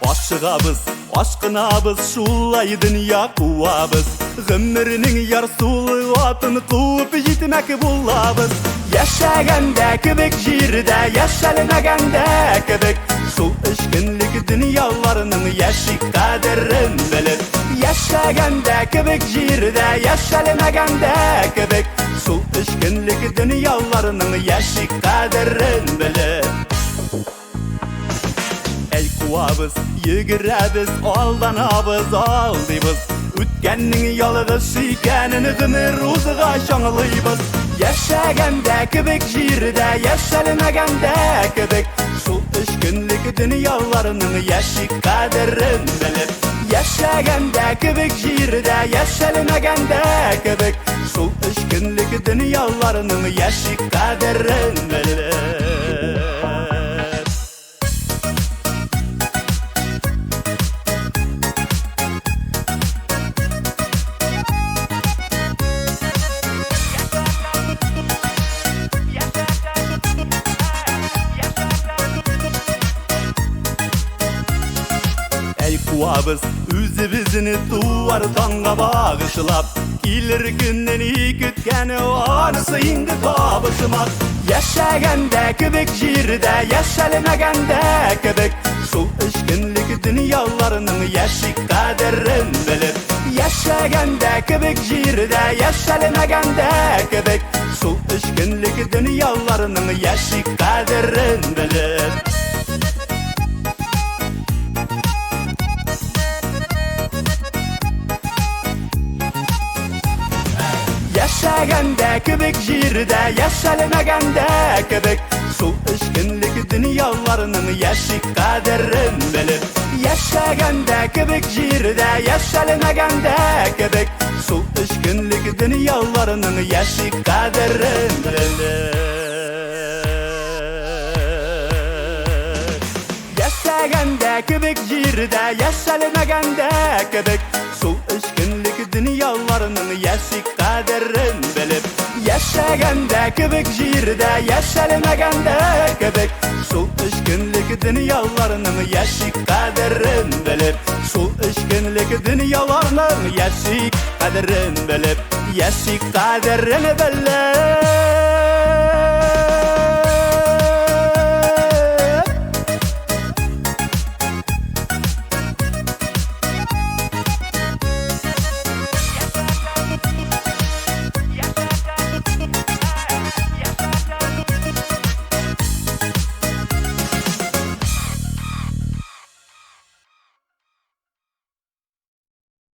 Ашыгабыз, ашкынабыз, шулай дөнья куабыз. Гомернең ярсулы атын куып җитмәк булабыз. Яшәгәндә кебек җирдә, яшәлмәгәндә кебек, шул өч көнлек дөньяларның яши кадерен белеп. Яшәгәндә кебек җирдә, яшәлмәгәндә кебек, шул өч көнлек дөньяларның яши кадерен белеп. Әй куабыз, йөгерәбез, алданабыз, алдыйбыз. Үткәннең ялгыш икәнен гомер узгач аңлыйбыз. Яшәгәндә кебек җирдә, яшәлмәгәндә кебек, шул өч көнлек дөньяларның яши кадерен белеп. Яшәгәндә кебек җирдә, яшәлмәгәндә кебек, шул өч көнлек дөньяларның яши кадерен белеп. Әй куабыз, үзебезне туар таңга багышлап, килер көнне ни көткәне анысы инде табышмак. Яшәгәндә кебек җирдә, яшәлмәгәндә кебек, шул өч көнлек дөньяларның яши кадерен белеп. Яшәгәндә кебек җирдә, яшәлмәгәндә кебек, шул өч көнлек дөньяларның яши кадерен белеп. Яшәгәндә кебек җирдә, яшәлмәгәндә кебек, шул өч көнлек дөньяларның яши кадерен белеп. Яшәгәндә кебек җирдә, яшәлмәгәндә кебек, шул өч көнлек дөньяларның яши кадерен белеп. Яшәгәндә кебек җирдә, яшәлмәгәндә кебек, шул өч көнлек дөньяларның яши кадерен белеп. Яшәгәндә кебек җирдә, яшәлмәгәндә кебек, шул өч көнлек дөньяларның яши кадерен белеп. Шул өч көнлек дөньяларның яши кадерен белеп, яши кадерен белеп.